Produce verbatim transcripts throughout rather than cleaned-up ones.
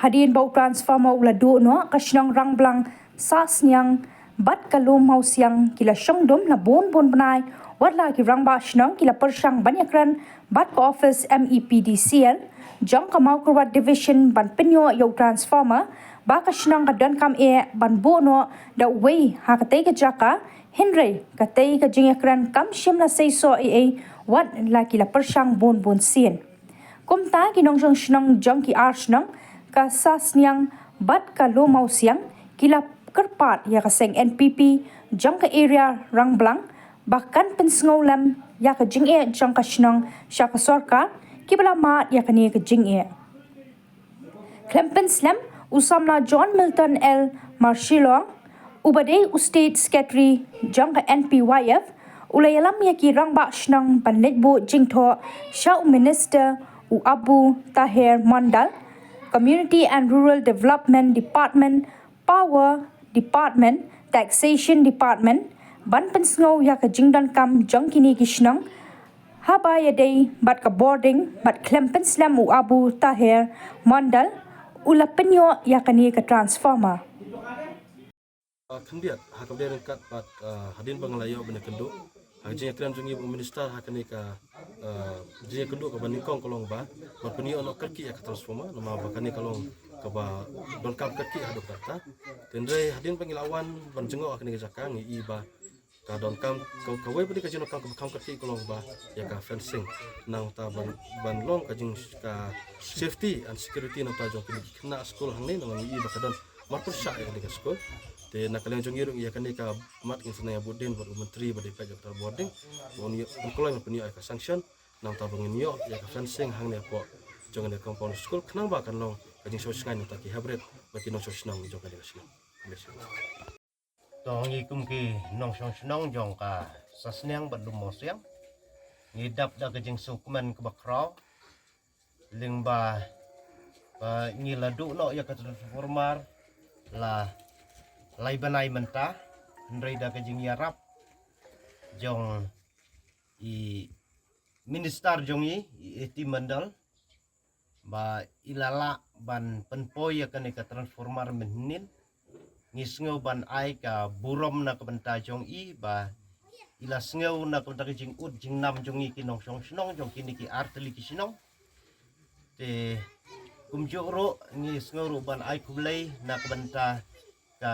Hadien ba u transformer u la duh noh, ka shnong Rangblang, Sahsniang bad ka Lum Mawsiang ki la shong dum la bun bun bnai, wat la ki rangbah shnong ki la pyrshang ban ïakren bad ka office M E P D C L jong ka Mawkyrwat Division ban pynïoh ïa u transformer ba ka shnong ka donkam eh ban buh noh da uwei ha katei ka jaka, hynrei katei ka jingïakren kam shym la seisoh ei ei wat la ki la pyrshang bun bun sien. Kumta ki nongshong shnong jong ki ar shnong, ka Sahsniang bad ka Lum Mawsiang, ki la kyrpad ïa ka seng N P P jong ka area Rangblang ba kan pynsngew lem ïa ka jingeh jong ka shnong sha ka sorkar, kiba la mad ïa kane ka jingeh. Khlem pynslem, u samla John Milton L Marshillong, uba dei u State Secretary jong ka N P Y F, u la ïalam ïa ki rangbah shnong ban leit buh jingthoh sha u Minister u Abu Taher Mondal, Community and Rural Development Department, Power Department, Taxation Department, ban pynsngew ïa ka jingdonkam jong kine ki shnong, haba ïadei bad ka bording, bad khlem pynslem u Abu Taher Mondal u la pynïoh ïa kane ka transformer. Khyndiat ha ka bynta ryngkat bad hadien ba nga la ïoh ban ïakynduh ha ka jingïakren jong ngi bad u minister ha kane ka jingïakynduh kaba nyngkong ka long ba ban pynïoh noh kyrkieh ïa ka transformer, namar ba kane ka long kaba donkam kyrkieh haduh katta. Hynrei hadien ba ngi la wan ban jngoh ha kane ka jaka ngi i ba ka donkam, ka, kawei pat ka jingdonkam kaba kham kyrkieh ka long ba ïa ka fencing, nangta ban, ban long ka jing, ka safety and security nangta jong kine ki khynnah skul hangne, namar ngi i ba ka don marpyrshah ïa kane ka skul. Te na ka liang jong ngi ruh ïa kane ka mat ngin sa nang ïa bud dien bad u myntri ba dei peit ïa ka bording, ba un ïoh, un kloi ban pynïoh ïa ka sanction, nangta ba ngin ïoh ïa ka fencing hangne hapoh jong kane ka compound skul khnang ba kan long ka jingsngewsynei nangta ki hynrei bad ki nongshong shnong jong kane ka shnong. To ngi kum ki nongshong shnong jong ka Sahsniang bad Lum Mawsiang, ngi dap da ka jingsngewkmen kaba khraw lyngba ba ngi la duh noh ïa ka transformer la lai bnai mynta, hynrei da ka jingïarap jong i minister jong ngi, i A T Mondal, ba i la lah ban pynpoi ïa kane ka transformer mynhynnin. Ngi sngew ban ai ka burom na ka bynta jong i ba i la sngew na ka bynta ka jingud jingnam jong ngi ki nongshong shnong jong kine ki artylli ki shnong. Te kumjuh ruh ngi sngew ruh ban ai khublei na ka bynta ka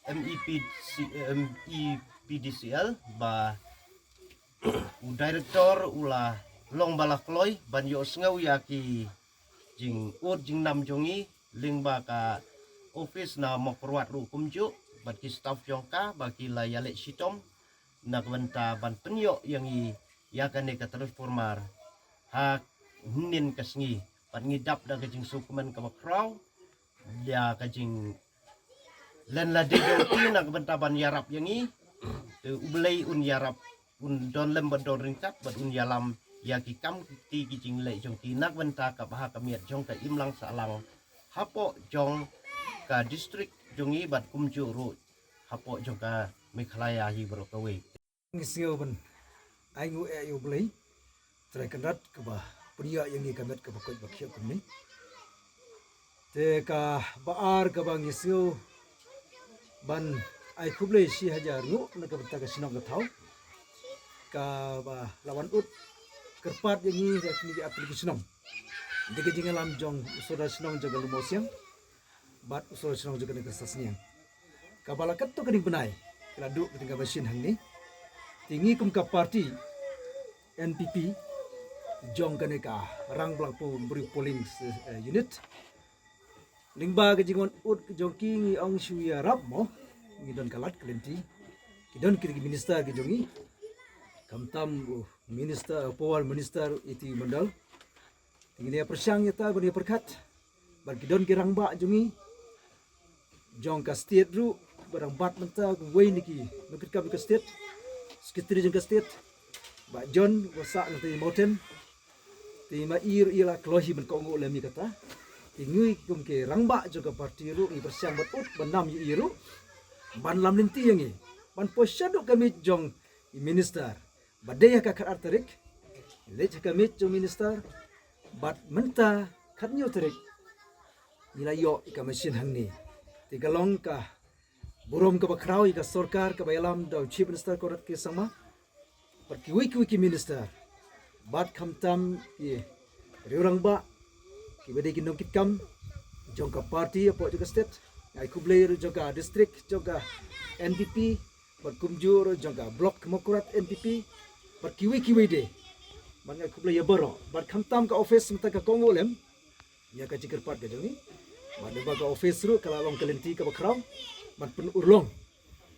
M E P C, M E P D C L ba u director u la long ba la kloi ban ïohsngew ïa ki jingud jingnam jong ngi lyngba ka office na Mawkyrwat ruh kumjuh bad ki staff jong ka ba ki la ïaleh shitom na ka bynta ban pynïoh ïa ngi ïa kane ka transformer ha hynnin ka sngi. Bad ngi dap da ka jingsngewkmen kaba khraw ïa ka jing len lade jong ki na ka bynta ban ïarap ïa ngi. Te U Blei un ïarap, un don lem bad don ryngkat bad un ïalam ïa ki kam ki kti ki jingleh jong ki na ka bynta ka bha ka miat jong ka imlang sahlang hapoh jong ka district jong ngi bad kumjuh ruh hapoh jong ka Meghalaya hi baroh kawei. Ngi sngew ban ai nguh ïa U Blei Trai Kynrad kaba pynïoh ïa ngi ka met kaba koit ba khiah kumne. Te kaba ar kaba ngi sngew ban ai khublei shi hajar nguh na ka bynta ka shnong ka thaw kaba la wan ud kyrpad ïa ngi ïa kine ki application. Dei ka jingïalam jong u sordar shnong jong ka Lum Mawsiang bad u sordar shnong jong kane ka Sahsniang. Kaba la katto katne bnai ka la duh katne ka machine hangne. Te ngi kum ka party N P P jong kane ka Rangblang Pumbriw polling unit, lyngba ka jingwan ud jong ki ngi ong shu ïarap mo, ngi don ka lad ka lynti. Ki don ki minister ki jong ngi, khamtam u minister, power minister A T Mondal. Te ngi la pyrshang ïa ta ban ïa pyrkhat bad ki don ki rangbah jong ngi jong ka state ruh ba dang bat mynta, uwei na ki nongkitkam ka state, secretary jong ka state, Bah John, ba sah na ka Mountain. Te ma i ruh i la kloi hi ban kohnguh lem ïa kata. Te ngi kum ki rangbah jong ka party ruh ngi pyrshang ban ud ban nam ïa i ruh ban lam lynti ïa ngi ban poi shaduh ka miej jong i minister. Ba dei ha ka khatar tarik leit ha ka miej jong minister. Bad mynta khathynñiew tarik ngi la ïoh ïa ka machine hangne. Te ka long ka burom kaba khraw ïa ka sorkar kaba ïalam da u Chief Minister Conrad K Sangma bad kiwei kiwei ki minister, bad khamtam ki riew rangbah kiba dei ki nongkitkam jong ka party hapoh jong ka state. Nga ai khublei ruh jong ka district jong ka N P P bad kumjuh ruh jong ka block Mawkyrwat N P P bad kiwei kiwei de. Bad nga ai khublei ïa baroh bad khamtam ka office mynta ka Kong William ïa ka jingkyrpad ka jong ngi. Bad lyngba ka office ruh ka la long ka lynti kaba khraw ban pynurlong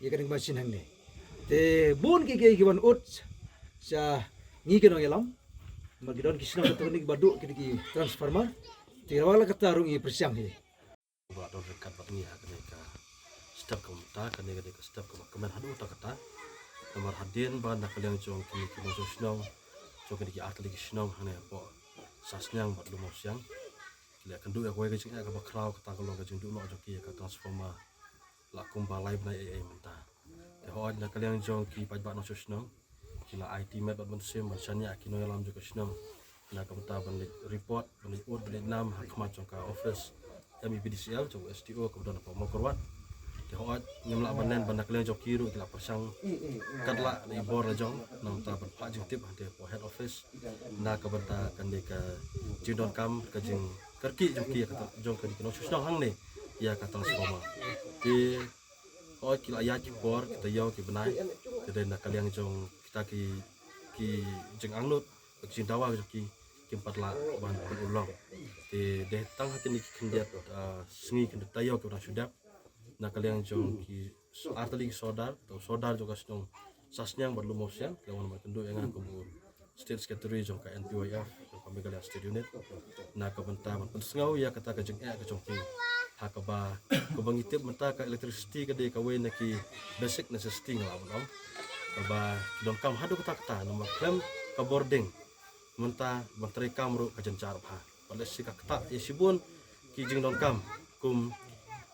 ïa kane ka machine hangne. Te bun kiei kiei ki ban ud sha ngi ki nongïalam. Bad ki don ki shnong, kata ki ba duh ki dei ki transformer. Te wat la katta ruh ngi pyrshang hi. Ba don ryngkat bad ngi ha kane ka step ka mynta, kane ka dei ka step kaba kmen haduh katta katta. Namar hadien ba na ka liang jong ki, ki nongshong shnong jong kine ki artylli ki shnong hangne hapoh Sasniang bad Lum Mawsiang, ki la ïakynduh ïa kawei ka jingeh kaba khraw, kata ka long ka jingduh noh jong ki ïa ka transformer la kumba lai bnai ei ei mynta. Te hooid na ka liang jong ki paidbah nongshong shnong ki la aiti met bad mynsiem ban shaniah ki nongïalam jong ka shnong na ka bynta ban leit report, ban leit ud, ban leit nam ha khmat jong ka office M E P D C L jong u S D O kaba don hapoh Mawkyrwat. Te hooid ngim lah ban len ba na ka liang jong ki ruh ki la pyrshang katba lah na i bor la jong na ka bynta ban phah jingtip hangtei hapoh head office na ka bynta kane ka jingdonkam, ka jingkyrkieh jong ki, ka jong ka, ki nongshong shnong hangne ïa ka transformer. Te hooid ki la ïaid ki por, kita ïew ki bnai, te dei na ka liang jong kita ki, ki jingangnud, ki jingdawa jong ki, kim pat lah ban pynurlong. Te dei tang ha kine ki khyndiat, ah, sngi, khyndiat taïew kiba dang shu dep, na ka liang jong ki artylli ki sordar, to sordar jong ka shnong Sasniang bad Lum Mawsiang ki la wan ban kynduh ïa nga kum u State Secretary jong ka N P Y F jong ka Meghalaya State Unit, na ka bynta ban pynsngew ïa kata ka jingeh ka jong ki. Ha kaba, kaba ngi tip mynta ka electricity ka dei kawei na ki basic necessity, nga lah ban ong, kaba ki donkam haduh katta katta, namar khlem ka bording mynta ban treikam ruh ka jynjar bha. Bad lehse ka ktah ïa shibun ki jingdonkam kum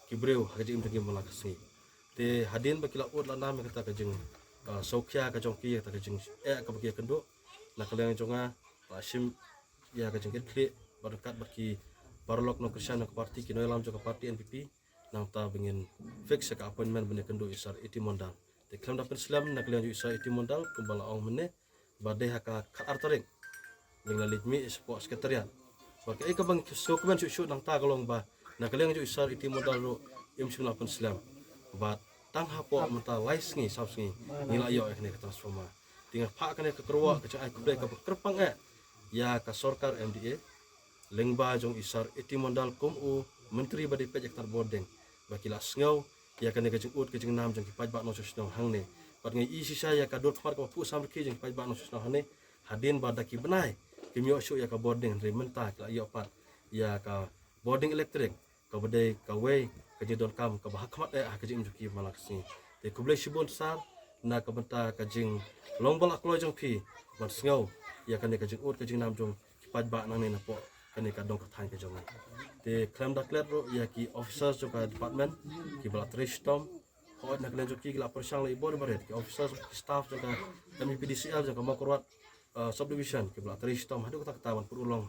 ki briew ha ka jingim jong ki man la ka sngi. Te hadien ba ki la ud la nam ïa kata ka jing, ah, sngewkhia ka jong ki, ïa kata ka jingeh kaba ki ïakynduh, na ka liang jong nga la shim ïa ka jingkitkhlieh bad ryngkat bad ki paralok nongkyrshan jong ka party, ki nongïalam jong ka party N P P, nangta ba ngin fix ïa ka appointment ban ïakynduh ïa i Sir A T Mondal. Te khlem da pynslem, na ka liang jong i Sir A T Mondal kumba la ong mynne, ba dei ha ka khatar tarik ba ngi la leit mih shapoh secretariat. Bad kaei kaba ngi sngewkmen shuh shuh nangta ka long ba na ka liang jong i Sir A T Mondal ruh im shym la pynslem. Bad tang hapoh mynta lai sngi, saw sngi, ngi la ïoh ïa kane ka transformer. Te nga phah kane ka kyrwoh ka jingai khublei kaba kyrpang eh ïa ka sorkar M D A lyngba jong i Sir A T Mondal kum u Myntri ba dei peit ïa ka bording, ba ki la sngew ïa kane ka jingud ka jingnam jong ki paidbah nongshong shnong hangne. Bad nga ïohi shisha ïa ka dur khmat kaba phuh samrkhie jong ki paidbah nongshong shnong hangne, hadien ba da ki bnai kim ïoh shuh ïa ka bording, hynrei mynta ki la ïoh pat ïa ka bording electric, kaba dei kawei ka jingdonkam kaba ha khmat eh ha ka jingim jong ki man la ka sngi. Te khublei shibun Sir na ka bynta ka jinglong ba la kloi jong phi ban sngew ïa kane ka jingud ka jingnam jong ki paidbah nangne napoh kane ka dong ka thaiñ ka jong ngi. Te khlem da klet ruh ïa ki officers jong ka department kiba la trei shitom. Hooid na ka liang jong ki, ki la pyrshang la i bor i barit, ki officers, ki staff jong ka M E P D C L jong ka Mawkyrwat, uh, subdivision, kiba la trei shitom haduh katta katta ban pynurlong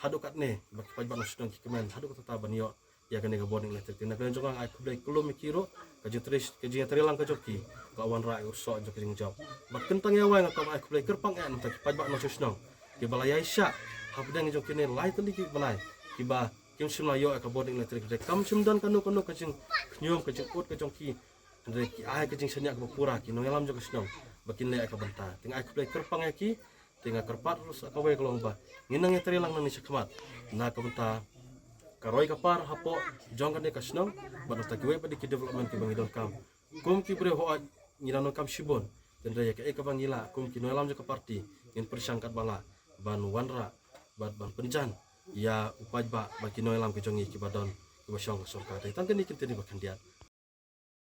haduh katne ba ki paidbah nongshong shnong ki kmen haduh katta katta ban ïoh ïa kane ka bording electric. Te na ka liang jong nga nga ai khublei kylluid ïa ki ruh, ka jingtrei, ka jingtrei lang ka jong ki ka la wanrah ïa u soh jong ka jingjop. Bad kynta nga ïa wai nga kwah ai khublei kyrpang eh na ki paidbah nongshong shnong kiba la ïaishah hapdeng jong kine lai tylli ki bnai kiba kim shym la ïoh ïa ka bording electric, hynrei kam shym don kano kano ka jingkhñium ka jingud ka jong ki, hynrei ki ai ka jingshaniah kaba pura, ki nongïalam jong ka shnong ba kin leh ïa ka bynta. Te nga ai khublei kyrpang ïa ki. Te nga kyrpad ruh sa kawei ka long ba ngin nang ïatrei lang nangne shakhmat na ka bynta ka roi ka par hapoh jong kane ka shnong bad nangta kiwei pat de ki development kiba ngi donkam. Kum ki briew hooid ngi la donkam shibun, hynrei ïa kaei kaba ngi lah kum ki nongïalam jong ka party ngin pyrshang katba lah ban wanrah bad ban pynjan ïa u paidbah bad ki nongïalam ki jong ngi kiba don, kiba shong ka sorkar. Te tang kane ki kyntien ba khyndiat.